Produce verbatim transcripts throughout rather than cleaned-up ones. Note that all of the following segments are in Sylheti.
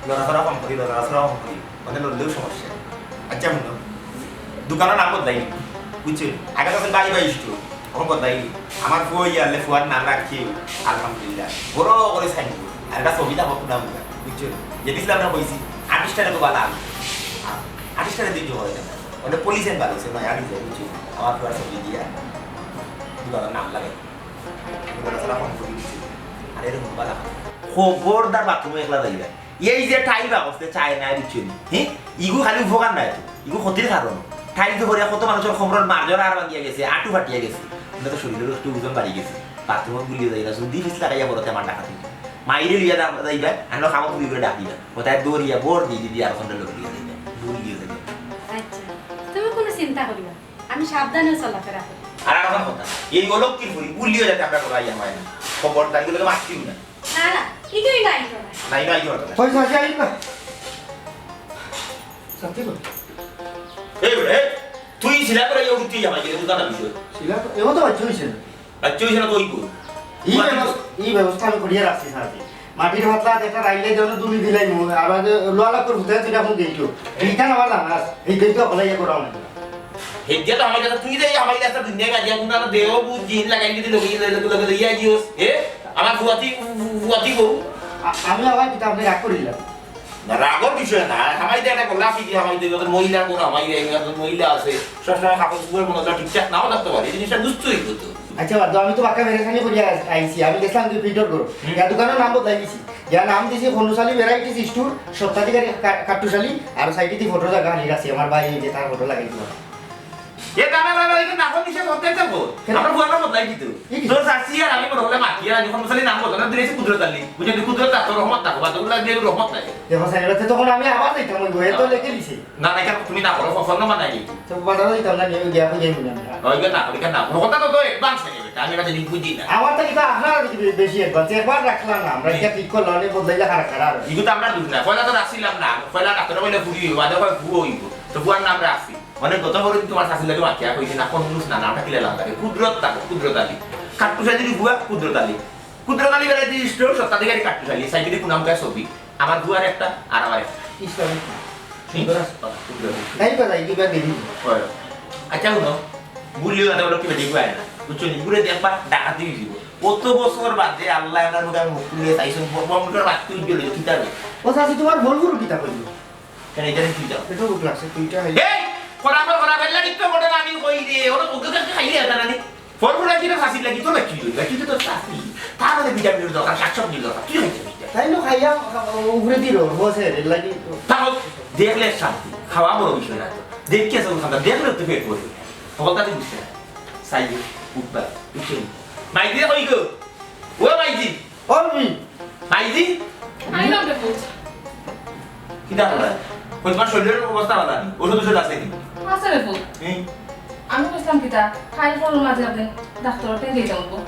লড়াচড়া কম করি, লড়াচড়া কম করি, মানে লড়লেও সমস্যা। আচ্ছা, হুনো, দোকানর নাম বদলাইলি, বুঝছো? আগে তো আছিল বাই বাই স্টোর, অখন বদলাইলি। আমার ফুয়া ইয়া আনলে ফুয়ার নাম রাখি, আলহামদুলিল্লাহ। বড় করি সাইন করি। আর একটা ছবি থাকবো, নাম, বুঝছো? যে দিছিলাম না কইছি, আর্টিস্টরে তো বালা। আর্টিস্টরে দিন জোগাড় হয় না। ওটা পুলিশে বানাইছে, নয়া ডিজাইন, বুঝছো? আমার ফুয়ার ছবি দিয়া দোকানর নাম লাগাই। লড়াচড়া কম করি, বুঝছো? আর এরকম বালা। খবরদার বাথরুমে একলা যাইবা। এই যে টাইল বাকসতে চায় না, বুঝছো নি? হ্যাঁ? ইগু খালি উপকার নায় তো, ইগু ক্ষতির কারণ। টাইল তো করিয়া কত মানুষর কোমরর মাঝর হাড় ভাঙিয়া গেছে, আটু ফাটিয়া গেছে। আমরা তো শরীরর একটু ওজন বাড়ি গেছে। বাথরুমো গুলিও যাই না, যদি ফিস লাগাইয়া বড়তে আমার ডাকাতি। মাইরে লিয়া দা-, যাইবা, আমরা খামো পুরি করে ডাক দিবা। কোথায় দৌড়িয়া বড় দিয়ে দিদি আর ওখানে লোক লিয়া যাইবা। গুলিও যাইবা। আচ্ছা, তুমি কোনো চিন্তা করিও না। আমি সাবধানে চলাফেরা করি। আর আমার কথা, এই অলক্ষীর ফুরি গুলিও যাতে আমরা করাইয়া হয় না। খবরদার, এগুলোকে মারছিও না। না, না, ইগোই নাই তো না। নাই, নাই, নাই, নাই। পয়সা আছে, আইন না। সত্যি তো? এই বেটা, এই, তুই সিলা করে এই উঠতেই আমার গেলে উদাহরণ বিষয়। সিলা তো, এবার তো বাচ্চা হইছে না। বাচ্চা হইছে না তো ওই কই? এই ব্যবস্থা, এই ব্যবস্থা আমি করিয়া রাখছি, স্যার। মাটির পাতলা একটা রাইলে যেন দুলি দিলাই মু, আর বাদে লোয়া লাগ করে ফুটে তুই এখন গেইটো। এইখান আমার জানা আছে, এই গেইটো হলাই করা অনেক। হেদিয়া তো আমার কাছে তুই দেই, আমার কাছে দুনিয়া গাজিয়া গুনা না দেও, বুঝ জিন লাগাই যদি লগে, লগে, লগে, লগে, ইয়া দিওস, এ? আমার ফুয়াতি, ফুয়াতি বউ। আ-, আমি আবার কিতা আপনি রাগ করিলাম? না, রাগর বিষয় না, হামাই দেয় না, গোলাপি দিয়ে হামাই দেয়, ওদের মহিলার কোনো হামাই দেয়, ওদের মহিলা আছে, সবসময় কাপড় চোপড় মনে হয় ঠিকঠাক নাও থাকতে পারে, এই জিনিসটা বুঝতে হইব তো। আচ্ছা, বাদ দাও, আমি তো বাক্কা বেরেশানি করিয়া আইছি, আমি গেছিলাম দুই ফিল্টার করো, হুম। ইয়া দোকানের নাম বদলাই দিছি, ইয়া নাম দিছি খন্ডুশালী ভ্যারাইটিস স্টোর, স্বত্বাধিকারী কা-, কাট্টুশালী, আর সাইডে দি ফটো জায়গা খালি আছে, আমার ভাই এই যে তার ফটো লাগাই দিবা। এ, না, না, না, না, এটা নাম নিষেধ করতে চাইবো। কেন? আমরা ফুয়াটা বদলাই দিত। এই কি? তোর চাচি আর আমি বড় হলে মাতি আর আমি কোনো সালে নাম বলতো না, দিয়েছি কুদরত আলী। বুঝলি, কুদরত আর তোর রহমত থাকো, বা তোর লাগে রহমত লাগে। দেখো স্যার, এবার তো তখন আমি আবার যাইতাম ওই বইয়ে তো লেখে দিছে। না, না, এটা তুমি না করো, ফোন নাম্বার নাই কিন্তু। তো বাজারও দিতাম না, নিয়ে গিয়া হয়ে যাই মনে হয়। ওই না, ওই না, কথা তো, তো অ্যাডভান্স হয়ে যাবে, আমি এটা জিনিস বুঝি না। আমার তো কিন্তু আপনারা দেখি বে-, বেশি অ্যাডভান্স, একবার রাখলাম না, আমরা, হুম। এটা ঠিক করলাম, অনেক বদলাইলে খারাপ খারাপ। কিন্তু তো আমরা দুধ না, পয়লা তো রাখছিলাম না, পয়লা ডাক্তার বলে ফুড়ি হইব, আদে কয় ফুয়া হইব, তো ফুয়ার নাম রাখছি। অনেক গত বড় কিন্তু আমার শাশুড়ি লাগে মাতিয়া কইছে না, কোন মানুষ না, নামটা কিলা লাগে? কুদরত থাকো, কুদরত আলী। কাট্টুশালী ফুয়া, কুদরত আলী। কুদরত আলী ভ্যারাইটি স্টোর, স্বত্বাধিকারী কাট্টুশালী। সাইকেলে কোন নাম ছবি? আমার ফুয়ার একটা, আর আমার একটা। ইসলামিক না। হুম? সুন্দর আছে। কুদরত আলী। তাই কথা, এই কিবা বেরিয়ে। হয়। আচ্ছা, হুনো, গুলিও না, ওরা কি বেরিয়ে যায় না। বুঝছো নি? ঘুরে দেখবা, ডাকাতি হয়ে যাবো। কত বছর বাদে আল্লাহ আমার মুখে মুখ তুলে চাইছেন, ব-, বঙ্গটার বাদ তুই গেলে, কিতাবে? ও চাচি, তোমার বলবুর কিতাব হইল? কেন, এটা কি দাও? এটা ভুক লাগছে, তুইটা খাই। এই! করা কর, করা ফেললে কিন্তু মোটা আমি কই রে, ওরা ওকে কাছে খাইলে এটা না রে। ফল ফুল রাখি না, খাসির লাগি, তোর বাচ্চা তুই, বাচ্চা তো তোর চাকরি। তার মানে ভিটামিনের দরকার, শাকসবজির দরকার, তুই খাইছিস এটা। তাই না, খাইয়া, ও, উপরে দিল, বসে, এর লাগি। তাও দেখলে শান্তি, খাওয়া বড় বিষয় না তো। দেখি আছে ওখানটা, দেখলে তো পেট ভরবে। সকলটা তুই বুঝতে না। সাইডে, উঠবা, উঠে নি। মাই দিয়ে কই গো? ও মাইজি। ও মামি। মাইজি? আইলাম রে পুত। কিতা করা? কই তোমার শরীরের অবস্থা ভালো নি? ওষুধ ওষুধ আছে নি? আছে রে পুত। হুম। আমি বুঝলাম কিতা, খাই ফলর মাঝে আপনি ডাক্তারর টেনে দিতাম গো।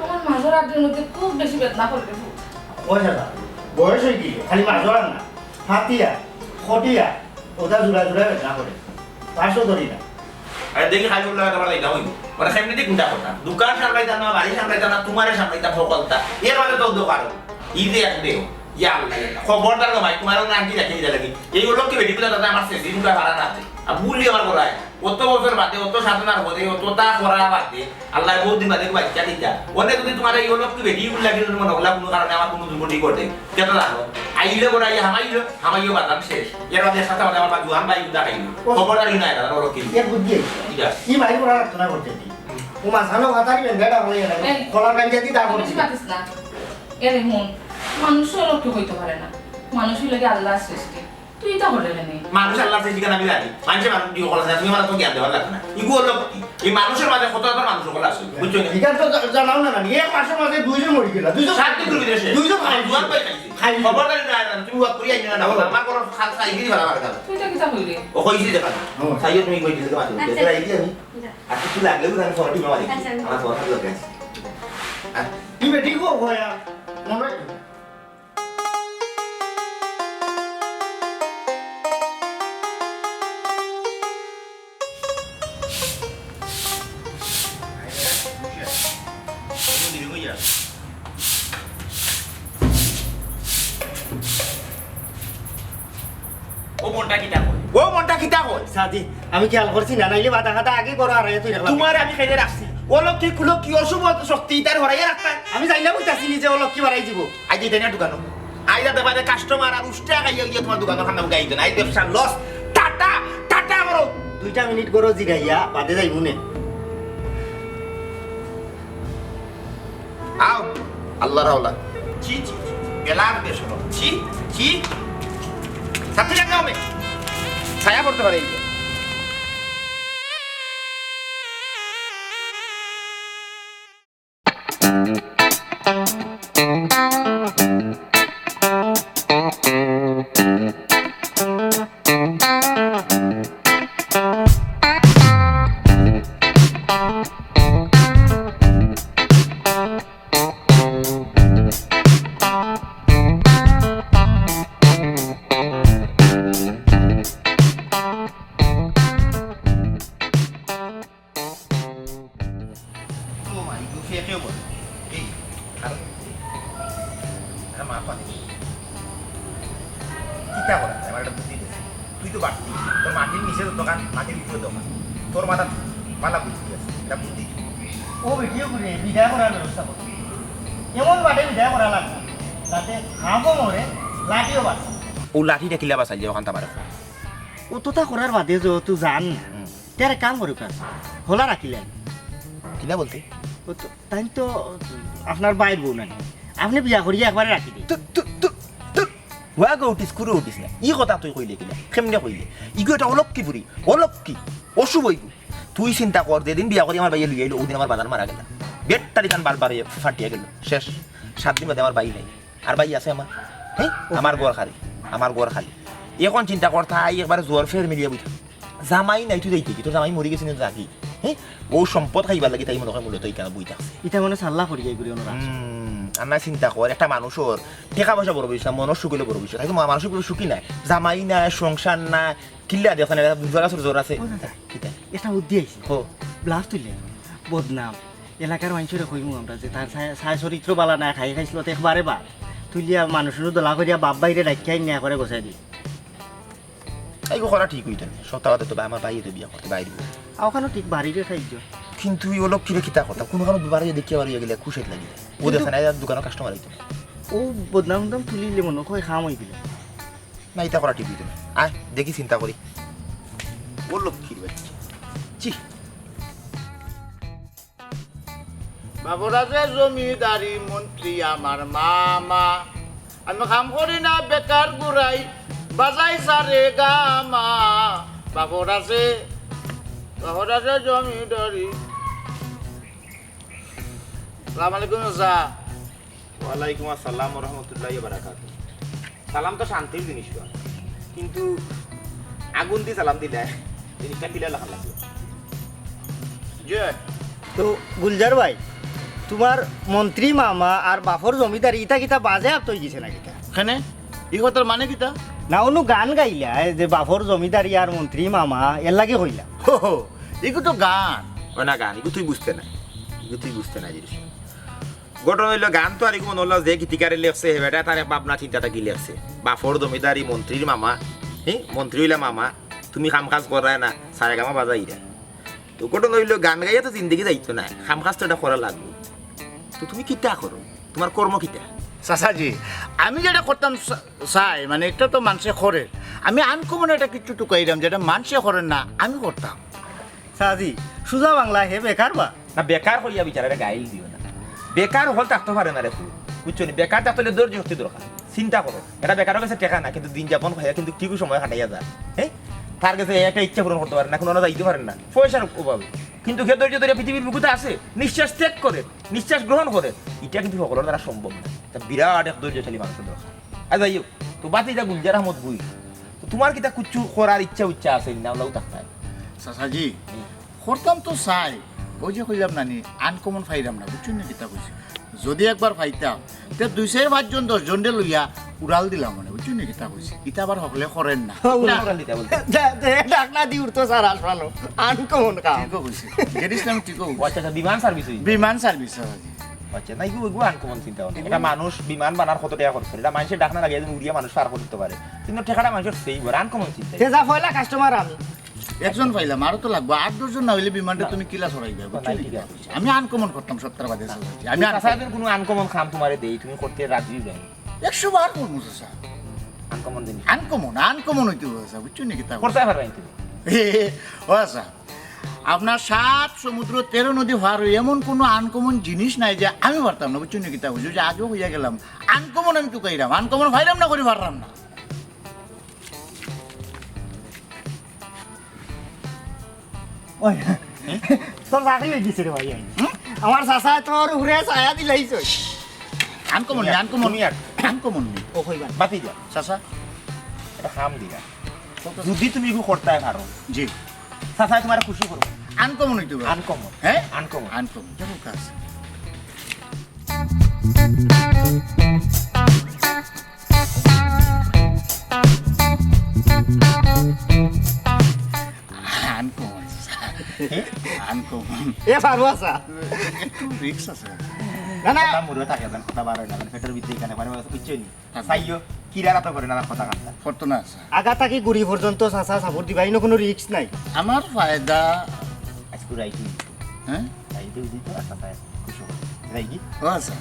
আমার মাঝর আড্ডির মধ্যে খুব বেশি বেদনা করে রে পুত। ও দাদা, বয়স হয়ে গেলে খালি মাঝর আর না, ফাতিয়া, খটিয়া, ওটা জোড়া জোড়া বেদনা করে। পাঁচশো ধরি না। আরে দেখি খালি উল্লা কথা বলা এটা হইব। ওরা সামনে দিয়ে গুন্ডা কথা। দোকান সামলাইতাম না, বাড়ি সামলাইতাম না, তোমারে সামলাইতাম, সকলতা। এর মাঝে তো দোকান। ঈদে এক দেও। ইয়া আল্লাহ, ইয়া আল্লাহ। খবরদার গো ভাই, তোমার ওখানে আনছি দেখে দিতে লাগি। এই হলো কি বেটি গুলা দাদা আমার শেষ দিন ভাড়া না দেয়। আর ভুলি আমার বলায়। অত বছর বাদে, অত সাধনার পরে, অত তা করা বাদে, আল্লাহ বহুত দিন বাদে বাচ্চা দিতা। ওনে যদি তোমার এই হলো কি বেটি গুলা কিন্তু মনে হলা কোনো কারণে আমার কোনো দুর্গতি ঘটে। কেন জানো? আইলে বড় আইয়া হামাইলো, হামাইও বাদাম শেষ। এর বাদে সাথে মানে আমার জুয়ান ভাই উদা খাইলো। ও। খবরদারি নাই দাদা, ওরা কিন্তু। এ বুদ্ধি আছে। ঠিক আছে। ই ভাই ওরা রাখতো না করতে দি। হুম। ও মাঝখানে কথা দিবেন, বেটা হয়ে গেল। এই। খোলা গাঞ্জা দি দাম তুমি বেশি করছি। মাতিস না। এরে মন, মানুষ লক্ষ্য হইতে পারে না। মানুষই লাগে আল্লাহর সৃষ্টি। তুই তো হলে নি। মানুষ আল্লাহর সৃষ্টি কেন আমি জানি। মানুষের মানুষ দিয়ে বলা যায়, তুমি আমার তো জ্ঞান দেওয়ার লাগবে না। ইগু হলো কি? এই মানুষের মাঝে কত হাজার মানুষ হকল আছে, বুঝছো না? এখানে তো জা-, জানাও না, না, এক মাসের মাঝে দুইজন মরি গেল, দুইজন সাত দিন ধরে বিদেশে। দুইজন খাই খবরদারি না, না, তুমি ওয়াক করি আইও না, না, ও। আমার কোনো খাল খাই গিরি ভাড়া লাগে না। তুই তো কিতা কইলি? ও কইছি দেখা না। হুম। সাইও তুমি কই দিলে তো মাঝে। আচ্ছা। দেখে আইলি আমি। যা। আর কিছু লাগলে আমি ফটো টিপে মারি। আচ্ছা, আমি আমার ফটো লাগবে। আর কি বেটি গো, ভয়া। মনে রাখবে। ও মনটা কিতা কয়? ও মনটা কিতা কয়? সাজি, আমি খেয়াল করছি না, নাইলে বাদা খাতা আগে করো আর এত রাখলাম। তোমার আমি খেলে রাখছি। অলক্ষী কুলক্ষী অশুভ শক্তি ইতার হরাইয়া রাখতাম। আমি যাই না বুঝতেছি নিজে অলক্ষী বাড়াই দিব। আজ এই না দোকানো। আইজ দেখবা যে কাস্টমার আর উষ্টা খাইয়া গিয়া তোমার দোকানো খান্না উঠাই দিত না। আইজ ব্যবসা লস। টাটা, টাটা করো। দুইটা মিনিট করো জিরাইয়া, বাদে যাইবো নে। আও, আল্লাহর হাওলা। ছি, ছি, ছি, ছি। বেলার বেসরম। ছি, ছি। ছাত্রী জায়গা হবে। ছায়া পড়তে পারে এই যে। ও মাই গো, ফেকেও বলে। এই, আর, আর মা পানি। কিতা করে? আমার একটা বুদ্ধি দে। তুই তো বাড়তি। তোর মাটির নিচে তো দোকান, মাটির ভিতরে দোকান। তোর মাথাত ভালা বুদ্ধি আছে। এটা বুদ্ধি। ও বেটিও করে বিদায় করার ব্যবস্থা করো। এমন বাটে বিদায় করা লাগবে, যাতে হাফও মরে, লাঠিও বাঁচে। ও লাঠিটা কিলা বাঁচাইলে ওখান তো আমার। অতটা করার বাদে যে তুই জান না। হুম। তে আর এক কাম করুক, আজ খোলা রাখিলেন। কিলা বলতে? ও তো, তাই তো আপনার বাইর বউ নাই, আপনি বিয়া করিয়া একবারে রাখি দিন। তু, তু, তু, তু। ওয়া গো উঠিস, কুরু উঠিস না। ই কথা তুই কইলে কিলা? কেমনে কইলে? ইগু এটা অলক্ষী বুড়ি, অলক্ষী, অশুভ ইগু। তুই চিন্তা কর, যেদিন বিয়া করি আমার বাইয়ে লইয়া আইলো, ওদিন আমার বাজার মারা গেল। বেটারি তান বারবার ফাটিয়া গেল। শেষ। সাত দিন বাদে আমার বাই নাই। আর বাই আছে আমার? হ্যাঁ? আমার ঘর খালি। আমার ঘর খালি। এখন চিন্তা কর, তাই একবারে জোয়ার ফের মিলিয়া বইতা। জামাই নাই, তুই যাইতে কি? তোর জামাই মরি গেছে না, যা কি? হ্যাঁ? ও সম্পদ খাইবার লাগি তাই মনে হয় মূলত এখানে বই থাকছে। ইটা মনে সাল্লা করি যাই ঘুরে ওনারা। হুম, আর না চিন্তা কর, একটা মানুষর টেকা পয়সা বড় বিষয় না, মনর সুখ হইলে বড় বিষয়। তাই তো মা-, মানুষ পুরো সুখী নাই, জামাই নাই, সংসার নাই, কিল্লা দেখছ না, বুঝবার আছে, জোর আছে। ও দাদা, কিতা? একটা বুদ্ধি আইছে। হো। ব্লাফ তুললে। বদনাম। এলাকার মানুষরে কইমু আমরা যে তার ছায়া, ছায়া চরিত্র বালা নাই, খাই খাইছিল তো একবারে বাদ। তুলিয়া মানুষরে দলা করিয়া বাপ বাইরে ডাকিয়া নিয়া করে গোছাই দি। এইগু করা ঠিক হইতো না। সপ্তাহ বাদে তো বা-, আমার বাইরে বিয়া করতে বাইরে। আর ওখানে ঠিক বাড়িরে খাইছো। কিন্তু ওই অলক্ষীরে কিতা কথা? কোনো কারণে বাড়ি দেখিয়া বাড়ি গেলে খুশি লাগে। ও কিন্তু দেখে না, এর দোকানে কাস্টমার আইতো না। ও বদনাম উদনাম তুলিলে মনে হয় কাম হয়ে গেল। না, এটা করা ঠিক হইতো না। আয়, দেখি চিন্তা করি। ও লক্ষ্মীর বাচ্চা। ছি। বাবর আছে জমিদারি মন্ত্রী আমার মামা। আমি কাম করি না বেকার ঘুরাই, বাজাই সারে গামা। বাবর আছে, বাবর আছে জমিদারি। সালাম আলাইকুম চাচা। ওয়ালাইকুম আসসালাম ওয়া রাহমাতুল্লাহি ওয়া বারাকাতুহু। সালাম তো শান্তির জিনিস তো, কিন্তু আগুন দি সালাম দিলে জিনিসটা কিলা লাখান লাগবে। যে তো গুলজার ভাই, তোমার মন্ত্রী মামা আর বাফর জমিদারি ইতা কিতা বাজে আপ তৈ গেছে না কিতা? কেনে? ই কথার মানে কিতা? না, অনু গান গাইলা, এই যে বাফর জমিদারি আর মন্ত্রী মামা, এর লাগি কইলা। হো হো, ইগু তো গান। ও না গান, ইগু তুই বুঝতে না, ইগু তুই বুঝতে না জিনিস। ঘটনা হইলো, গান তো আর ইগু মনে হলো যে গীতিকারে লেখছে, হে বেটা তার এক ভাবনা চিন্তা থাকি লেখছে। বাফর জমিদারি, মন্ত্রীর মামা, হ্যাঁ, মন্ত্রী হইলা মামা, তুমি কাম কাজ করায় না, সারেগামা বাজাইরা। তো ঘটনা হইলো, গান গাইয়া তো জিন্দেগি যাইতো না, কাম কাজ তো এটা করা লাগবে। তো তুমি কিতা করো? তোমার কর্ম কিতা? চাচাজি, আমি যেটা করতাম চা-, চাই, মানে, এটা তো মানষে করে। আমি আনকমন এটা কিছু টুকাইলাম, যেটা মানষে করেন না, আমি করতাম। চাচাজি, সুজা বাংলা হে বেকার বা? না, বেকার কইয়া বিচারারে গাইল দিও না। বেকার হকল থাকতে পারে না রে ফুল। বুঝছো নি? বেকার থাকতে হইলে ধৈর্য শক্তি দরকার। চিন্তা করো, এটা বেকারর গেছে টেকা না, কিন্তু দিন যাপন খাইয়া কিন্তু ঠিকই সময় কাটাইয়া যায়। হ্যাঁ? তার গেছে একটা ইচ্ছা পূরণ করতে পারে না, কোনো যাইতে পারে না, পয়সার অভাবে। কিন্তু হে ধৈর্য ধরে পৃথিবীর বুকুতে আছে, নিঃশ্বাস ত্যাগ করে, নিঃশ্বাস গ্রহণ করে, এটা কিন্তু সকলের দ্বারা সম্ভব না। তা বিরাট এক ধৈর্যশালী মানুষের দরকার। আর যাই হোক, তো বাতিজা গুলজার আহমদ গুই, তো তোমার কিতা কুচ্ছু করার ইচ্ছা উচ্ছা আছে না, ওলাও থাকতায়? চাচাজি, হুম। করতাম তো চাই, ওই যে কইলাম না নি, আনকমন পাইলাম না, বুঝছো নি কিতা কইছি? যদি একবার পাইতাম, তে দুই চাইর পাঁচজন দশজনরে লইয়া উড়াল দিলাম মানে, বুঝছো নি কিতা কইছি? ইতা আবার হকলে করেন না। উড়াল দিতা বলতে? দে, দে, ডাকনা দি উঠতো স্যার, আসমানো। আনকমন কাম। ঠিকও কইছি। গেরিস না আমি ঠিকও কইছি। ও আচ্ছা, আচ্ছা, বিমান সার্ভিস হইছে? বিমান সার্ভিস, চাচাজি। আচ্ছা, না, এগু, এগু আনকমন চিন্তা ভাবনা। এটা মানুষ বিমান বানার কত টাকা খরচ করে, এটা মানুষের ডাকনা লাগে, একজন উড়িয়া মানুষ পার করে দিতে পারে, কিন্তু টাকাটা মানুষের সেই বড় আনকমন চিন্তা। তে যা পয়লা কাস্টমার আমি। একজন পাইলাম, আরো তো লাগবো, আট দশ জন না হইলে বিমানটা না। তুমি কিলা ছড়াই দেবে, না, বুঝছো নি? ঠিক আছে। আমি আনকমন করতাম সত্তর বাদে চাচা। আমি চাচা, আনকমন। যদি কোনো আনকমন কাম তোমারে দেই, তুমি করতে রাজি যাই। একশো বার করবো চাচা। আনকমন জিনিস। আনকমন, আনকমন হইতে হবে চাচা, বুঝছো নি কিতা? করতে পারবে না তুমি। ও চাচা, আপনার সাত সমুদ্র তেরো নদী পার হয়ে এমন কোনো আনকমন জিনিস নাই যে আমি পারতাম না, বুঝছো নি কিতা? হুজুর যে আগেও হইয়া গেলাম, আনকমন আমি টুকাইলাম, আনকমন পাইলাম না করি পারলাম না। ওই, তোর চাকরি হয়ে গেছে রে ভাই। হুম? আমার চাচা তোর উপরে ছায়া দিলাইছে। আনকমন নেই, আনকমন তুমি আর আনকমন নেই। ও কইবা। বাতি যা। চাচা, এটা কাম দিয়া। যদি তুমি এগু করতে পারো, জি। চাচায় তোমার খুশি করবো। আনকমন হইতে হবে। আনকমন। হ্যাঁ? আনকমন। আনকমন। দেখো কাজ। আনকমন। হ্যাঁ? আনকমন। এ পারবো চাচা। একটু রিস্ক আছে। না, না। কথা মুড়ে থাকে, কথা বার হয় না, পেটের ভিতরে এখানে, মানে, বুঝছো নি? চাইও, কিরা রাতো করে না, কথা কাটতা। করতো না, স্যার। আগা থাকি গুড়ি পর্যন্ত চাচা সাপোর্ট দিবা, ইনো কোনো রিস্ক নাই। আমার ফায়দা। আজকে রাইট হইল। হ্যাঁ? রাইট হইল তো, আচ্ছা, স্যার, খুশি হবো। রাইট কি? ও, স্যার।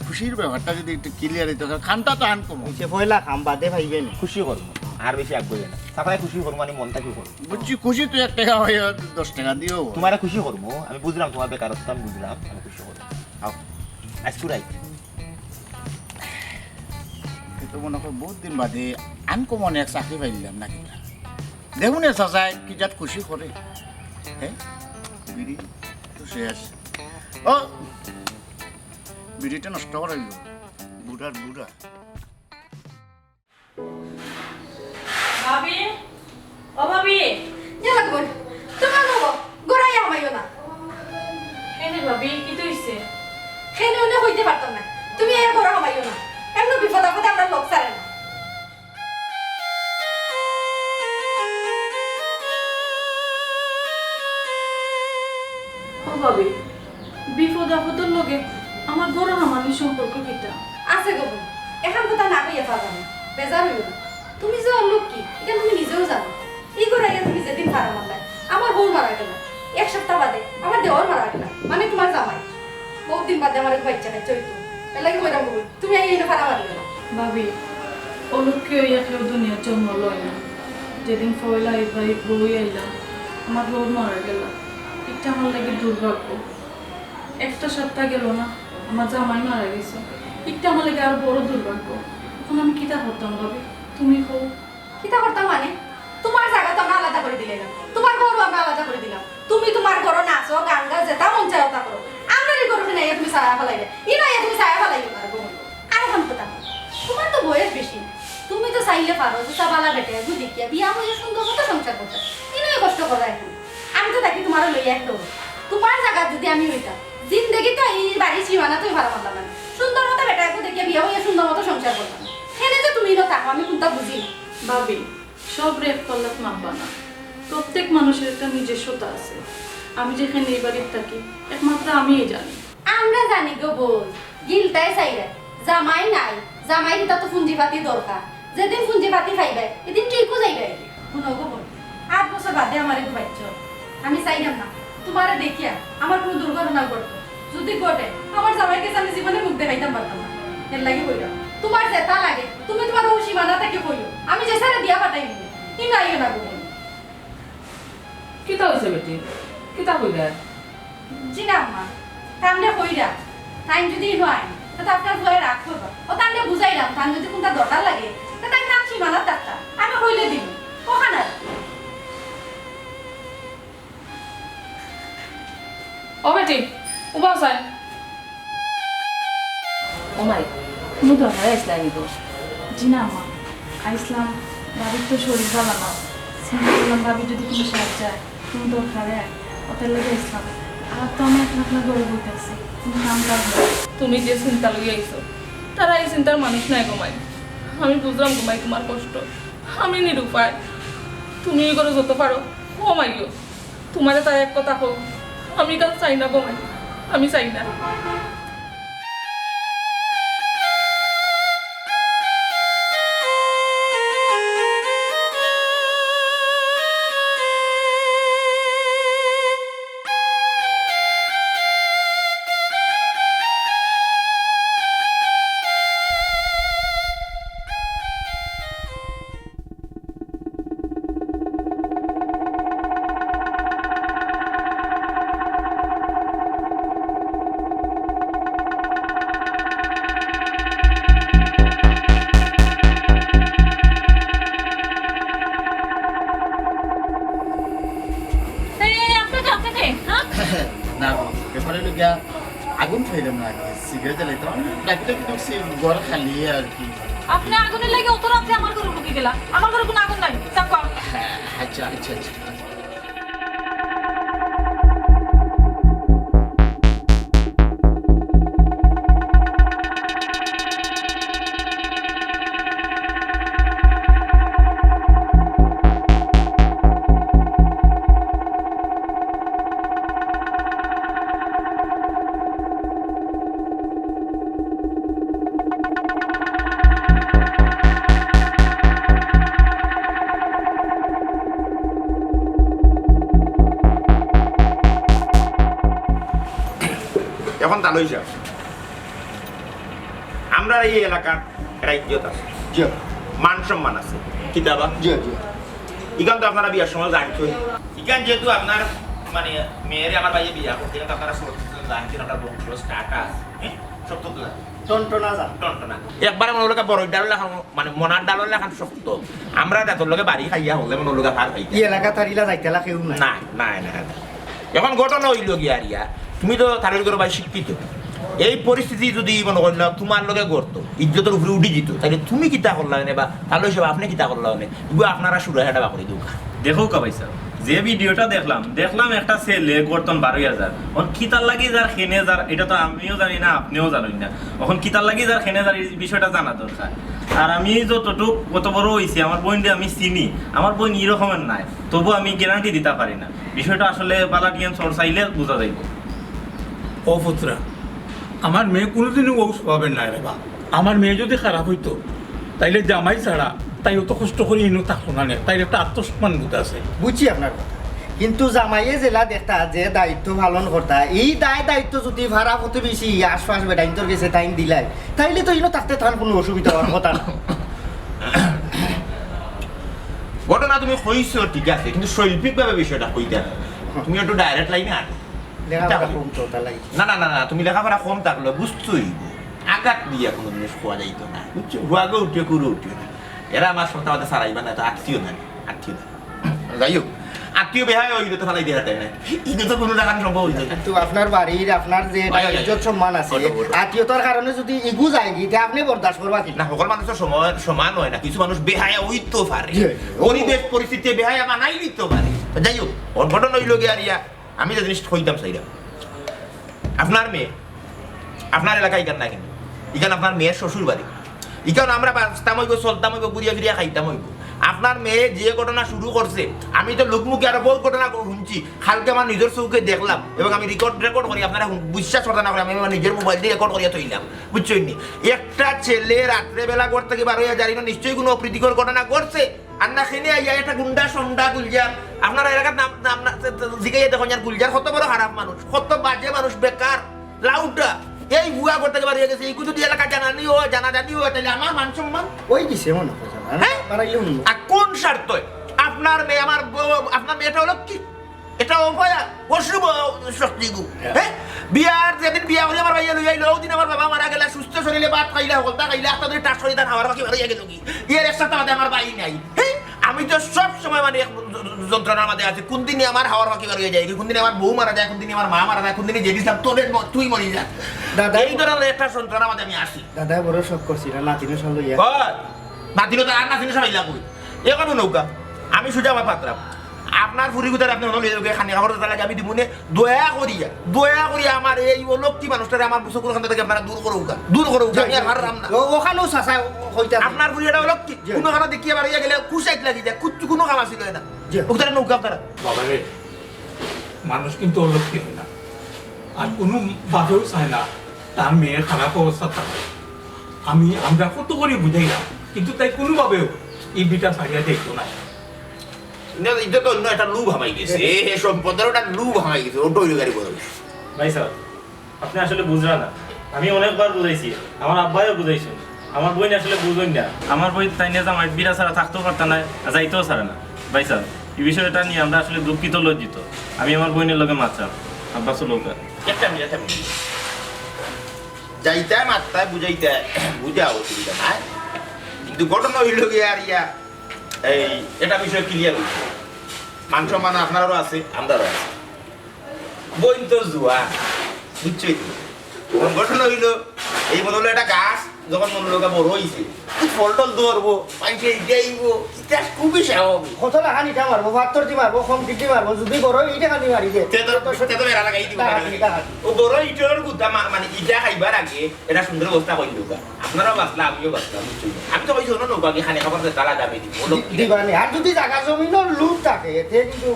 খুশির ব্যাপারটা যদি একটু ক্লিয়ার হইতো, কারণ খামটা তো আনকমন। সে পয়লা খাম বাদে পাইবে না। খুশি করবো, আর বেশি আগ বইবে না। চাচায় খুশি করবো, মানে মন থাকি করবো। বুঝছি, খুশি তো এক টাকা হয়, দশ টাকা দিও। তোমারে খুশি করবো, আমি বুঝলাম তোমার বেকারত্ব, আমি বুঝলাম, আমি খুশি করবো। আও, আজকে রাইট। এ তো মনে হয় বহুত দিন বাদে আনকমন এক চাকরি পাইলাম না কিতা। দেখুন এ চাচায় কি জাত খুশি করে। হ্যাঁ? বিড়ি তো শেষ। ও, বিড়িটা নষ্ট করাইল। বুড়ার বুড়া। ভাবি, ও ভাবি। ইয়া লাগবো। তোমার বাবা, ঘরো আইয়া হামাইও না। কেনে ভাবি, কিতা অইছে? কেনে অনে কইতে পারতাম না। তুমি এই ঘরো হামাইও না। এমন বিপদ আপদে আমরা লোক ছাড়ে না। ও ভাবি, বিপদ আপদর লগে আমার ঘরো হামানির সম্পর্ক কিতা? আছে গো বইন, এখান কথা না কইয়া পারলাম না। বেজার হইও না। তুমি যে অর লোক কি, এটা তুমি নিজেও জানো। ই ঘরো আইয়া তুমি যেদিন ফাড়া মারলায়, আমার বউ মারা গেল। এক সপ্তাহ বাদে আমার দেওর মারা গেল, মানে তোমার জামাই। বহুত দিন বাদে আমার এক বাচ্চা কাচ্চা হইতো। এর লাগি কইরাম বইন, তুমি আইয়া ইনো ফাড়া মারিও না। ভাবি, অলক্ষী হইয়া কেউ দুনিয়াত জন্ম লয় না। যেদিন পয়লা ইব্রাহিম বউ আইলাম, আমার বউ মারা গেল। এটা আমার লাগি দুর্ভাগ্য। একটা সপ্তাহ গেল না, আমার জামাই মারা গেছে। এটা আমার লাগি আরো বড় দুর্ভাগ্য। এখন আমি কিতা করতাম ভাবি? তুমি কও। কিতা করতাম মানে? তোমার জাগা তো আমরা আলাদা করি দিলাম, তোমার ঘরও আমরা আলাদা করি দিলাম। তুমি তোমার ঘরো নাচো, গান গাও, যেটা মন চায় ওটা করো। আমরার ই ঘরো নাই তুমি ছায়া ফালাইবে, ই নাই তুমি ছায়া ফালাইবে না গো। আর এখন কথা, তোমার তো বয়স বেশি না, তুমি তো চাইলে পারো যে বালা বেটা এগু দেখিয়া বিয়া হইয়া সুন্দর মতো সংসার করতে। ই নয় কষ্ট করো এখন। আমি তো থাকি তোমার লইয়া এক ডোর। তোমার জাগা যদি আমি হইতাম, জিন্দেগি তো এই বাড়ির সীমানা তুই ভালো করলাম না। সুন্দর মতো বেটা এগু দেখিয়া বিয়া হইয়া সুন্দর মতো সংসার করতাম। কেনে যে তুমি ইনো থাকো, আমি কোনটা বুঝি না। ভাবি, সবরে এক পাল্লাত মাপবা না। প্রত্যেক মানুষের একটা নিজস্বতা আছে। আমি যেখানে এই বাড়ির থাকি, একমাত্র আমিই জানি। আমরা জানি গো বইন, গিলতায় চাইরা, জামাই নাই, জামাই কিতা তো পুঞ্জিপাতি দরকার। যেদিন পুঞ্জিপাতি পাইবায়, এদিন ঠিকও যাইবায়। হুনো গো বইন, আট বছর বাদে আমার এগু বাইচ্চা। আমি চাইরাম না, তোমারে দেখিয়া আমার কোনো দুর্ঘটনা ঘটতো। যদি ঘটে, আমার জামাইর গেছে আমি জীবনে মুখ দেখাইতাম পারতাম না। এর লাগি কইরাম, তোমার যেটা লাগে, তুমি তোমার অউ সীমানা থাকি কইও, আমি যে সারে দিয়া পাঠাইমু, ইনো আইও না গো বইন। কিতা অইছে বেটি? কিতা কইলায়? জি না আম্মা, তানরে কইরাম, তাইন যদি ইনো আইন, তে তো আপনার ফুয়ায় রাগ করবা। ও তানরে বুঝাইরাম, তান যদি কোনটা দরকার লাগে, তে তাইন তান সীমানাত থাকতা, আমি কইলে দিমু। অখান আর কি। ও বেটি, উবাও চাই। ও মাই, কোনো দরকারে আইছলায় নি গো? জি না আম্মা, আইছলাম, ভাবির তো শরীর ভালা না। চিন্তা করলাম ভাবির যদি কোনো সাহায্য চায়, কোনো দরকারে আয়, ওটার লাগি আইছলাম। আর তো আমি একলা একলা ঘরো বই থাকছি, কোনো কাম কাজ নাই। তুমি যে চিন্তা লইয়া আইছো, তারা এই চিন্তার মানুষ নায় গো মাই। আমি বুঝলাম গো মাই তোমার কষ্ট, আমি নিরুপায়। তুমি ই ঘরো যত পারো, ও মাইও। তোমারে তাই এক কথা কও, আমি কাল চাই না গো মাই, আমি চাই না। না, ব্যাপার অইলো গিয়া, আগুন পাইলাম না আর কি, সিগারেট জ্বালাইতাম। আমি ডাকি ডাকি দেখছি ঘর খালি আর কি। আপনে আগুনর লাগি অত রাত্রে আমার ঘরো ঢুকি গেলা? আমার ঘরো কুনু আগুন নাই, যাউক্কা। হ্যাঁ, আচ্ছা, আচ্ছা, আচ্ছা। এখন তালই সাব, আমরার এই এলাকার একটা ইজ্জত আছে, জি। মান সম্মান আছে, কিতা বা? জি, জি। ইখান তো আপনারা বিয়ার সময় জানছইন। ইখান যেহেতু আপনার, মানে, মেয়েরে আমার ভাইয়ে বিয়া করছে, ইখান তো আপনারা সব জানছইন, আপনার বংশ status, হ্যাঁ? সব তো জানছইন। টনটনা যা। টনটনা। একবারে মনে অইলো বড় ডাল লাখান, মানে, মনার ডাল লাখান শক্ত। আমরার দাঁতর লগে বাড়ি খাইয়া হলে মনে অইলো ফার খাইতা। এই এলাকা তারিলা যাইতালা কেউ নাই। নাই, নাই, নাই, নাই। এখন ঘটনা অইলো গিয়া আর ইয়া, তুমি তো তালইর ঘরর ভাই শিক্ষিত। এই পরিস্থিতি যদি মনে করলে তুমার লগে ঘটতো, ইজ্জতর উপরে উঠি যিত, তাইলে তুমি কিতা করলা অনে বা তালই সাব আপনে কিতা করলা অনে? ইগু আপনারা শুরু হেটা বাকরি দেউক্কা। দেখউক্কা ভাইসাব, যে ভিডিওটা দেখলাম, দেখলাম একটা ছেলে ঘরতন বারই হাজার। অখন কিতার লাগি যার, কেনে যার, ইটা তো আমিও জানি না, আপনেও জানইন না। অখন কিতার লাগি যার, কেনে যার, এই বিষয়টা জানা দরকার। আর আমি যতটুক, কত বড় অইছি, আমার বইনরে আমি চিনি, আমার বইন ই রকমের নায়, তবু আমি গ্যারান্টি দিতা পারি না। বিষয়টা আসলে বালা জ্ঞান চর্চাইলে বুঝা যাইবো। ও পুত্রা, আমার মেয়ে কুনুদিনও অউ স্বভাবের নায় রে বা। আমার মেয়ে যুদি খারাপ অইতো, তাইলে জামাই ছাড়া তাই অত কষ্ট করি ইনো থাকতো না নে। তাইর একটা আত্মসম্মান বোধ আছে। বুঝছি আপনার কথা, কিন্তু জামাইয়ে যেলা দেখতা যে দায়িত্ব পালন করতা, ই দায় দায়িত্ব যুদি পাড়া প্রতিবেশী আশপাশ বেটাইন্তর গেছে তাইন দিলায়, তাইলে তো ইনো থাকতে তান কুনু অসুবিধা অওয়ার কথা না। ঘটনা তুমি কইছো ঠিক আছে, কিন্তু শৈল্পিকভাবে বিষয়টা কইতা না। তুমি একটু direct লাইনে আনো। লেখাপড়া কম তো, তার লাগি। না, না, না, না, তুমি লেখাপড়া কম থাকলে বুঝতই অইবো। আঘাত দিয়া কুনু জিনিস কওয়া যাইতো না, বুঝছো? হুয়াগো উঠিও, কুরু উঠিও না। এরা আমার সন্তান আমাদের সারাইবা না, তো আত্মীয় না, আত্মীয় না। যাই হোক, আত্মীয় বেহায়া অইলে তো ফালাই দিয়া হাতে না। ইনো তো কুনু জাগাত সম্ভব অইতো না। কিন্তু আপনার বাড়ির, আপনার যে ভাই, ভাই, ইজ্জত সম্মান আছে, ওঠো, ওঠো। আত্মীয়তার কারণে যুদি ইগু যায়গি, তে আপনে বরদাস্ত করবা কি? না, হকল মানুষ তো সময়, সমান অয় না, কিছু মানুষ বেহায়া অইতো পারে। জি। পরিবেশ পরিস্থিতি বেহায়া বানাই দিতো পারে। যাই হোক, অঘটন অইলো গিয়া আর ইয়া, আমি যে জিনিস কইতাম চাইরাম, আপনার মেয়ে, আপনার এলাকা ইখান না কিন্তু, ইখান আপনার মেয়ের শ্বশুর বাড়ি। ইখান আমরা বাঁচতাম অইবো, চলতাম অইবো, ঘুরিয়া ফিরিয়া খাইতাম অইবো। আপনার মেয়ে যে ঘটনা শুরু করছে, আমি তো লোকমুখে আরো বহুত ঘটনা ক-, শুনছি। কালকে আমার নিজর চউখে দেখলাম এবং আমি record, record করি, আপনারা হুন-, বিশ্বাস করতা না করি, আমি আমার নিজর মোবাইল দি record করিয়া থইলাম, বুঝছইন নি? একটা ছেলে রাত্রে বেলা ঘর থাকি বার অইয়া যার, ইনো নিশ্চয়ই কুনু অপ্রীতিকর ঘটনা ঘটছে। আর না খেনে আইয়া একটা গুন্ডা সন্ডা গুলজার, আপনারা এলাকার নাম, নাম না, জিগাইয়া দেখইন, আর গুলজার কত বড় খারাপ মানুষ, কত বাজে মানুষ, বেকার, লাউডা। এই ভুয়া ঘর থাকি বার অইয়া গেছে, ইগু যুদি এলাকা জানানি অয়, জানাজানি অয়, তাইলে আমার মান সম্মান? ওই দিছে মনে হয় জানা, হ্যাঁ? বাড়াইলে মনে হয়। আর কোন স্বার্থে? আপনার মেয়ে, আমার বউ, আপনার মেয়েটা অইলো কি? এটা অপয়া, অশুভ শক্তি গু। হ্যাঁ। হ্যাঁ? বিয়ার যেদিন বিয়া করি আমার ভাইয়ে লইয়া আইলো, অউ দিন আমার বাবা মারা গেলা, সুস্থ শরীরে ভাত খাইলা, হকলতা খাইলা, আস্তা ধরি টাস করি তান হাওয়ার পাখি বারইয়া গেলোগি। এর এক সপ্তাহ বাদে আমার ভাই নাই। হ্যাঁ? আমি তো সব সময় মানে এক যন্ত্রণার মাঝে আছি। কুন দিনে আমার হাওয়ার পাখি বারইয়া যায়গি, কুন দিনে আমার বউ মারা যায়, কুন দিনে আমার মা মারা যায়, কুন দিনে জেডি সাব তোরে ম-, তুই মরি যা। দাদা এই ধরনের একটা যন্ত্রণার মাঝে আমি আছি। দাদায় বড় শখ করছিল, নাতিনও সব লইয়া। কই? নাতিনও তো আর নাতিনও সব আইলা কই? এখন নৌকা। আমি সুজা ভাই পাতরাম। আপনার ফুরি গুতারে আপনে অনো লইয়া যাউক্কা, খানি খাবার দাদা লাগে আমি দিমুনে। দয়া করিয়া, দয়া করিয়া আমার এই অলক্ষী মানুষটারে আমার চকুর কান্দ থাকি আপনারা দূর করউক্কা, দূর করউক্কা। আমি আর পাররাম না। ও-, ওখানেও চাচা কইতা আছে। আপনার ফুরি এটা অলক্ষী, জি। কুনু খানো দেখিয়া বার অইয়া গেলে কুশাইত লাগি যায়, কুচ্ছু কুনু কাম আছিল না। জি। ওখানে নৌকা আপনারা। বাবা রে, মানুষ কিন্তু অলক্ষী অয় না, আর কুনু বাপেও চায় না তার মেয়ে খারাপ অবস্থা থাকে। আমি, আমরা কত করি বুঝাইলাম, কিন্তু তাই কুনুভাবেও ই বিটা ছাড়িয়া যাইতো না। না, ইটা তো অন্য একটা লুভ হামাই গেছে। এ, এ সম্পদের ওটা লুভ হামাই গেছে। ওটা অইলো গাড়ি বড়। ভাইসাব, আপনে আসলে বুঝরা না। আমি অনেকবার বুঝাইছি, আমার আব্বায়ও বুঝাইছইন। আমার বইন আসলে বুঝইন না। আমার বইন তাইন জামাইত বিটা ছাড়া থাকতেও পারতা নায়, আর যাইতেও ছাড়ে না। ভাইসাব, ই বিষয়টা নিয়া আমরা আসলে দুঃখিত, লজ্জিত। আমি আমার বইনর লগে মাতরাম। আব্বা, চলউক্কা। একটা মিনিট, একটা মিনিট। যাইতায়, মাততায়, বুঝাইতায়, বুঝা অসুবিধা নাই। কিন্তু ঘটনা অইলো গিয়া আর ইয়া, এই, এটা বিষয় clear অইছে। মান সম্মান আপনারারও আছে, আমরারও আছে। বইন তো জুয়া, বুঝছো তো? এখন ঘটনা অইলো, এই মনে অইলো একটা গাছ, যখন মনে অইলো বড় অইছে, ফল টল ধরবো, মানষে ইটা আইবো, ইটা খুবই স্বাভাবিক। কত লাখান ইটা মারবো, পাথর দি মারবো, কংক্রিট দি মারবো, যদি বড় ইটা খালি মারি দে। তে তো, তে তো বেড়া লাগাই দিব। ও বড় ইটার গুদা মা-, মানে ইটা খাইবার আগে এটা সুন্দর অবস্থা করি দিবা। আপনারাও বাঁচলা, আমিও বাঁচলাম, বুঝছো? আমি তো ওই জন্য নৌকা গিয়ে খানি খাবার তালা দাবি দিব। দিবা নি। আর যদি জাগা জমিনর লোভ থাকে, তে কিন্তু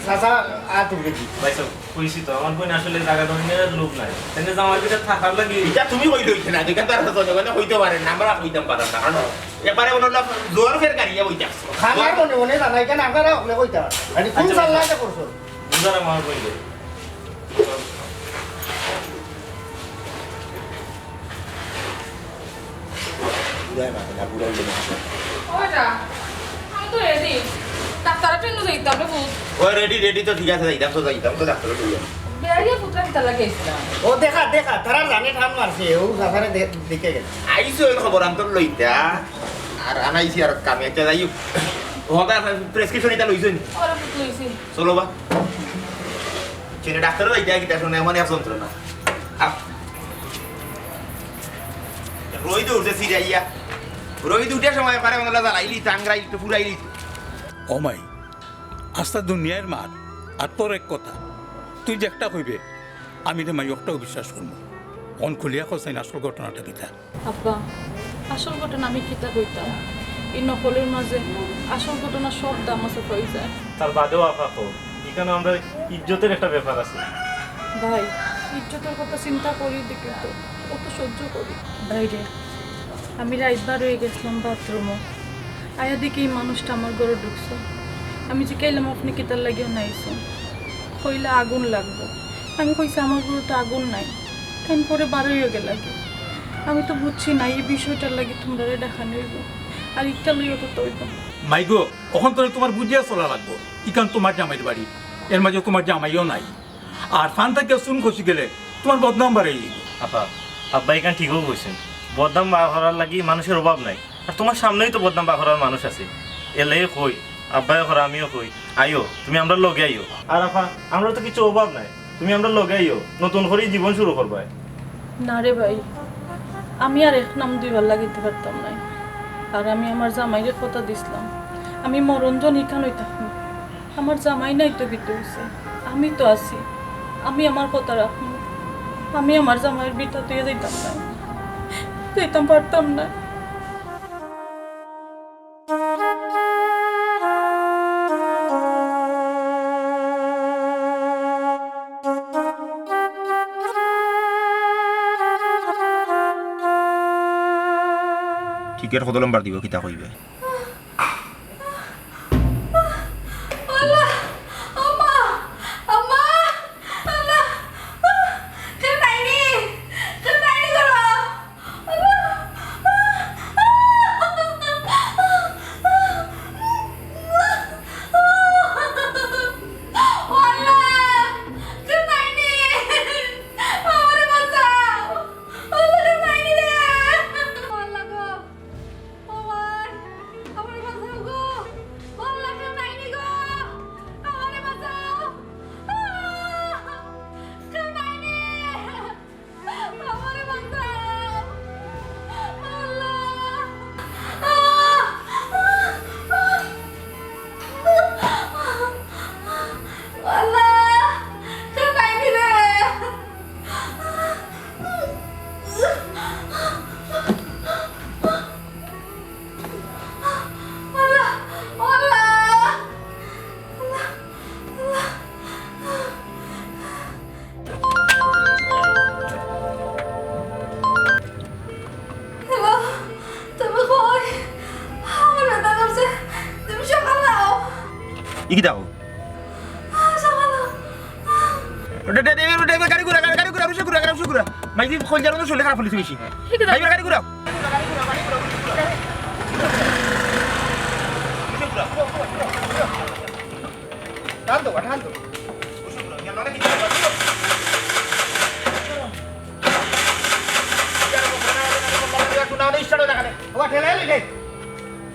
চাচা আত উপরে দি। ভাই সাহেব, কইছি তো, আমার বইন আসলে জাগা জমিনর লোভ নাই। তাইলে জামাই ভিতরে থাকার লাগি। এটা তুমি কইলে অইছে না, এটা তো আর জনগণে কইতে পারে না, আমরা কইতাম পারাম না। কারণ একবারে মনে হলো জোর ফের গাড়িয়া বইতে আসছে। খানার মনে মনে জানাই কেন, আপনারা ওখানে কইতে পারেন। মানে কোন আচ্ছা, চাল্লা আচ্ছা। এটা করছো? বুঝার আমার বইন। বুড়ায় মারে না, বুড়ায় উঠে মারে। ওটা, আমি তো রেডি। ডাক্তারের ট্রেন যাইতাম রে পুত। ও রেডি, রেডি তো ঠিক আছে, যাইতাম তো, যাইতাম তো ডাক্তারের লইয়া। বেড়াইয়া পুত্রা কিতা লাগে আইছিলাম। ও দেখা, দেখা, তারা জানে ঠান মারছে, ও জাফারে দে-, দেখে গেল। আইসো এর খবর আন্তর লইতা, আর আনাইছি আর কামে একটা যাই হোক। হতা প্রেসক্রিপশন এটা লইছেন? ওরা পুত লইছি। চলো বা। ছেলে ডাক্তারও যাইতে আগে শুনে এমন এক যন্ত্রণা। আহ। রইদ উঠছে সিরাইয়া। রইদ উঠে সময় পারে মনে হয় জ্বালাইলি, টাংরাইলি, তো ফুরাইলি। ও মাই, আস্তা দুনিয়ার মাত, আর তোর এক কথা। তুই যে একটা কইবে, আমি রে মাই একটাও বিশ্বাস করবো। অন খুলিয়া কস চাই না আসল ঘটনাটা কিতা? আব্বা, আসল ঘটনা আমি কিতা কইতাম? এই নকলের মাঝে আসল ঘটনা সব দামাসা হয়ে যায়। তার বাদেও আফা কও, এখানে আমরা ইজ্জতের একটা ব্যাপার আছে। ভাই, ইজ্জতের কথা চিন্তা করি দেখি তো, অত সহ্য করি। ভাইরে, আমি রাইত বার হয়ে গেছিলাম বাথরুমও। আয়া দেখি এই মানুষটা আমার ঘরে ঢুকছে। আমি জিকাইলাম, "আপনি কিতার লাগিও নাইছেন?" কইলা, "আগুন লাগবো।" আমি কইছি, "আমার ঘরে তো আগুন নাই।" তাই পরে বারোইও গেল কি? আমি তো বুঝছি না, এই বিষয়টার লাগি তোমরারে দেখানো হইব, আর একটা লইও তো তৈব। মাইগো, অখন তো তোমার বুঝিয়া চলা লাগবো। ইখান তোমার জামাইর বাড়ি, এর মাঝে তোমার জামাইও নাই। আর ফান থাকিয়া চুন খসি গেলে তোমার বদনাম বাড়াই দিব। আপা, আব্বা ইখান ঠিকও কইছেন, বদনাম বার করার লাগি মানুষের অভাব নাই। আর তোমার সামনেই তো বদনাম বার করার মানুষ আছে। এলে কই, আব্বাইও করা, আমিও কই, আইও, তুমি আমরার লগে আইও। আর আপা, আমরার তো কিছু অভাব নাই, তুমি আমরার লগে আইও, নতুন করি জীবন শুরু করবায়। না রে ভাই, আমি আর এক নাম দুইবার লাগাইতে পারতাম না। আর আমি আমার জামাইরে কথা দিছলাম, আমি মরণ জন ইখানই থাকমু। আমার জামাই নাই তো কিতা অইছে, আমি তো আছি। আমি আমার কথা রাখমু। আমি আমার জামাইর ভিটা থইয়া যাইতাম না, যাইতাম পারতাম না। টিকিট কত নম্বর দিব, কিতা কইবে? আল্লাহ! আম্মা! আম্মা! আল্লাহ! কেউ নাইনি? কেউ নাইনি ঘরো? আল্লাহ! আল্লাহ! কেউ নাইনি? আমারে বাঁচাও! আল্লাহ, কেউ নাইনি রে! আল্লাহ গো! ও ভাই, আমারে বাঁচাও গো। ও আল্লাহ, কেউ নাইনি গো। আমারে বাঁচাও। আহ! কেউ নাইনি। আমারে বাঁচাও। আল্লাহ। আহ! আল্লাহ, কেউ নাইনি রে। হ্যালো, তুমি কই? আমার ব্যথা করছে, তুমি সকাল দাও। ই কিতা? ডে-, ডে-, ডে-, ডে-, গাড়ি ঘুরা, গাড়ি, গাড়ি ঘুরা, রুশে ঘুরা, গাড়ি রুশে ঘুরা। মাইজি কইল যার মধ্যে শরীরে খারাপ হইছে বেশি। গাড়ি ঘুরা, গাড়ি ঘুরা। টান তো, টান তো।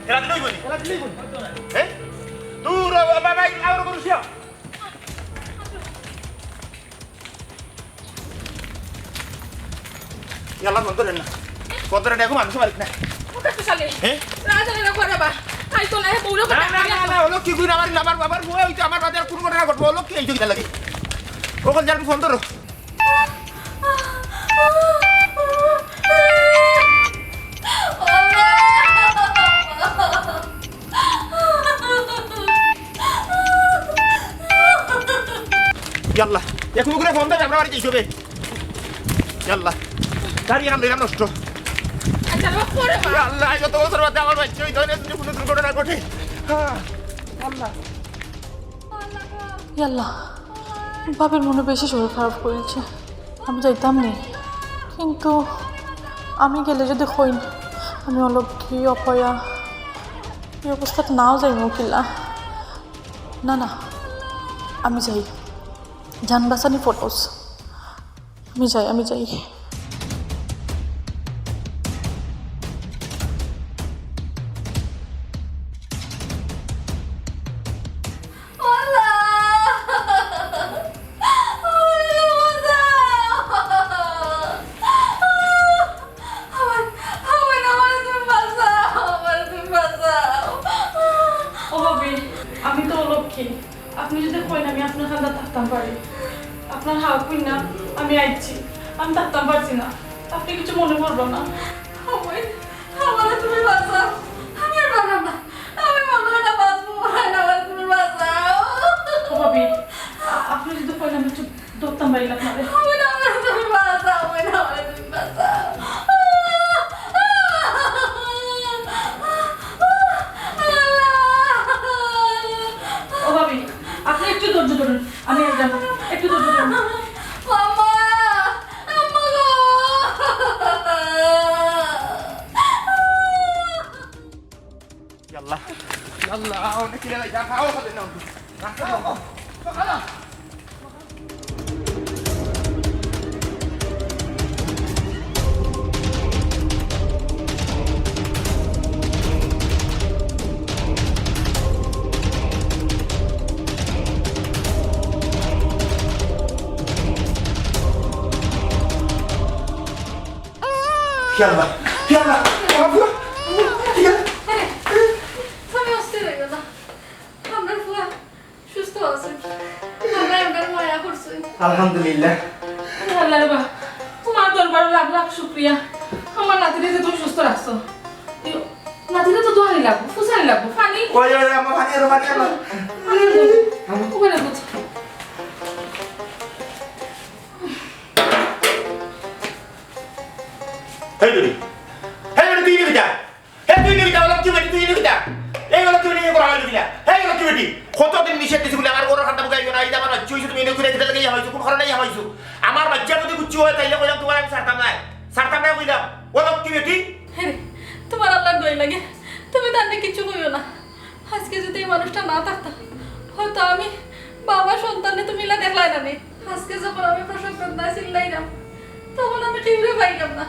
ঠেলা দিলেই বলি। ঠেলা দিলেই বলি। হ্যাঁ? দূর, ও বাবা, এই আবার করুন শিয়া। ইয়াল্লা, ফোন ধরেন না। ফোন ধরেন না, এখন মানুষ মারিক না। ওটা তো শালি। হ্যাঁ? রাজা রে করে বা। আই তো না, হে বউরে না, করে না, না, না, ও লক্ষ্মী কই আমার, আমার বাবার বউ, ওই তো আমার বাদে আর কোন ঘটনা ঘটবো, ও লক্ষ্মী এই তো কিতা লাগে। ও কল যার ফোন ধরো। ইয়াল্লা, এখন করে ফোন দেবে, আমরা বাড়ি যাই সবে। ইয়াল্লা, গাড়ি এখন দিলাম নষ্ট। আচ্ছা, বাবা, পরে বা। ইয়াল্লা, এই গত বছর বাদে আমার বাচ্চা ওই ধরনের যদি কোনো দুর্ঘটনা ঘটে। হ্যাঁ, আল্লাহ। ইয়াল্লা, বাপের মনে বেশি শরীর খারাপ করেছে, আমি যাইতাম নি, কিন্তু আমি গেলে যদি কইন আমি অলক্ষী অপয়া, এই অবস্থাত নাও যাইমু কিলা। না, না, আমি যাই, জান বাঁচানি ফরজ। আমি যাই, আমি যাই। ও ভাবি, আমি তো অলক্ষী। আপনি যদি কইন আমি আপনার কান্দাত থাকতাম পারি, আপনার হাওয়া কইন না, আমি আইছি, আমি থাকতাম পারছি না, আপনি কিছু মনে করবেন না। আমারে, আমারে তুমি বাঁচাও, আমি আর পারলাম না, আমি মনে হয় না বাঁচবো, মনে হয় না, আমারে তুমি বাঁচাও। ও ভাবি, আ-, আপনি যদি কইন আমি একটু ধরতাম পারি আপনারে। আমি না, আমারে তুমি বাঁচাও, আমি না, আমারে তুমি বাঁচাও। ও ভাবি, আপনি একটু ধৈর্য ধরুন, আমি একদম একটু ধৈর্য ধরুন। মামা, আম্মা গো। ইয়াল্লা, ইয়াল্লা, অনেক কিনে যাই, যা খাও, খাবে না। রাস্তা দাও। ইয়াল্লা, ইয়াল্লা, আমার ফুয়া, ইয়াল্লা। আরে, তুমি অস্থির হইও না। আমরা ফুয়া সুস্থ আছে। আমরা এবার মায়া করছি। আলহামদুলিল্লাহ। আল্লাহ রে বা, তোমার দরবারো লাখ লাখ শুকরিয়া। আমার নাতিরে যে তুমি সুস্থ রাখছো। এই নাতিরে তো দোয়ানি লাগবো, ফুসানি লাগবো, পানি। ওই, ওই, আমার পানি আনো, পানি আনো। পানি আনো। ওখানে বুঝ। হেই বেটি, হেই বেটি, তুই নিবি যা। হে, তুই নিবি তা, অলক্ষী বেটি, তুই নিবি তা। এই অলক্ষী বেটি নিয়ে করা হইল কিনা? এই অলক্ষী বেটি, কতদিন নিষেধ দিছি বলে আমার ঘরর কান্দাত বুকে আইও না, এই যে আমার বাচ্চা হইছে, তুমি এনে ঘুরে ফিরে লেগে ইয়া হইছো, কোন কারণে ইয়া হইছো? আমার বাচ্চা যদি কিচ্ছু হয়, তাইলে কইলাম তোমার আমি ছাড়তাম না, ছাড়তাম না কইলাম। অলক্ষী বেটি। হে রে, তোমার আল্লাহর দোয়াই লাগে, তুমি তারে কিচ্ছু কইও না। আজকে যদি এই মানুষটা না থাকতা, হয়তো আমি বাবা সন্তানে তুমি ইলা দেখলাই না নি। আজকে যখন আমি প্রসব বেদনায় চিল্লাইলাম, তখন আমি কেউরে পাইলাম না।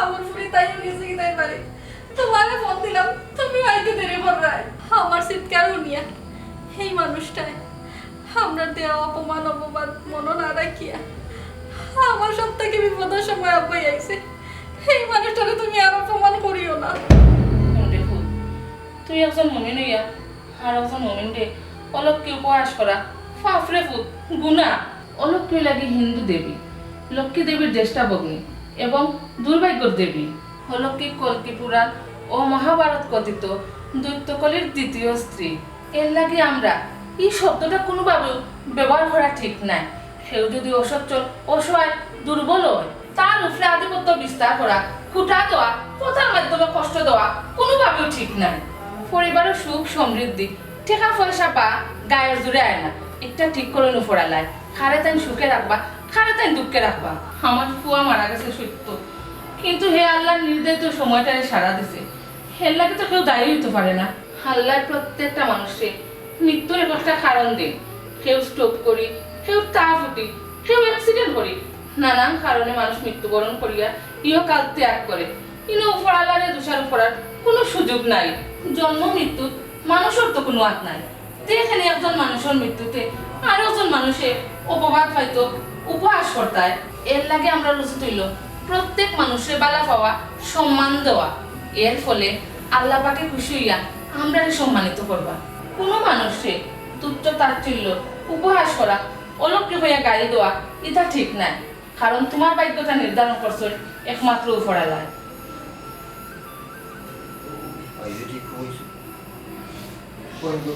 আমার ফুরি তাইও গেছে কি তাই পারে। তোমারে ফোন দিলাম, তুমি আইতে দেরি কররায়। আমার চিৎকার হুনিয়া এই মানুষটায় আমরার দেওয়া অপমান অপবাদ মনো না রাখিয়া আমার সব থাকি বিপদর সময় আব্বাই আইছে। এই মানুষটারে তুমি আর অপমান করিও না। হুন রে ফুত, তুই একজন মুমিন হইয়া আর একজন মুমিনরে অলক্ষী উপহাস করা পাপ রে ফুত, গুনাহ। অলক্ষী লাগি হিন্দু দেবী, লক্ষ্মী দেবীর জ্যেষ্ঠা ভগ্নী এবং দুর্ভাগ্যর দেবী। অলক্ষী কল্কি পুরাণ ও মহাভারত কথিত দৈত্যকলির দ্বিতীয় স্ত্রী। এর লাগি আমরা এই শব্দটা কোনোভাবেও ব্যবহার করা ঠিক নায়। কেউ যদি অসচ্ছল, অসহায়, দুর্বল হয়, তার উপরে আধিপত্য বিস্তার করা, খুঁটা দেওয়া, কথার মাধ্যমে কষ্ট দেওয়া কোনোভাবেও ঠিক নায়। পরিবারর সুখ সমৃদ্ধি টেকা পয়সা বা গায়ের জোরে আয় না, একটা ঠিক করইন উপরআলায়। কারে তাইন সুখে রাখবা, কারে তাইন দুঃখে রাখবা। আমার ফুয়া মারা গেছে সত্য, কিন্তু হে আল্লাহর নির্ধারিত সময়টারে সারা দিছে, এর লাগি তো কেউ দায়ী হইতে পারে না। আল্লায় প্রত্যেকটা মানুষরে মৃত্যুর এক একটা কারণ দেইন। কেউ স্ট্রোক করি, কেউ তাপ উঠি, কেউ অ্যাক্সিডেন্ট করি, নানান কারণে মানুষ মৃত্যুবরণ করিয়া ইহকাল ত্যাগ করে। ইনো উপরআলারে দোষারোপ করার কোনো সুযোগ নাই। জন্ম মৃত্যুত মানুষর তো কোনো আত নাই। তে কেনে একজন মানুষর মৃত্যুতে আরো একজন মানুষে অপবাদ পাইতো, উপহাস করতায়। এর লাগি আমরার উচিত অইলো প্রত্যেক মানুষরে বালা পাওয়া, সম্মান দেওয়া, এর ফলে আল্লাহ পাকে খুশি হইয়া আমরারে সম্মানিত করবা। কোনো মানুষরে তুচ্ছ তাচ্ছিল্য, উপহাস করা, অলৌকিক হইয়া গালি দেওয়া, ইটা ঠিক নায়। কারণ তোমার ভাগ্যটা নির্ধারণ করছইন একমাত্র উপরআলায়। আইজে ঠিক কইছো। বন্ধু,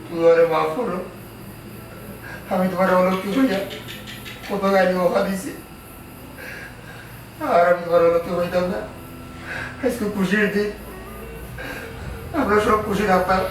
তুমি আমারে মাফ করো। আমি তোমারে অলৌকিক হইয়া কত গালি বকা দিছি। আর আমি তোমারে অলৌকিক হইতাম না। আজকে খুশির দিন, আমরা সব খুশি থাকতাম।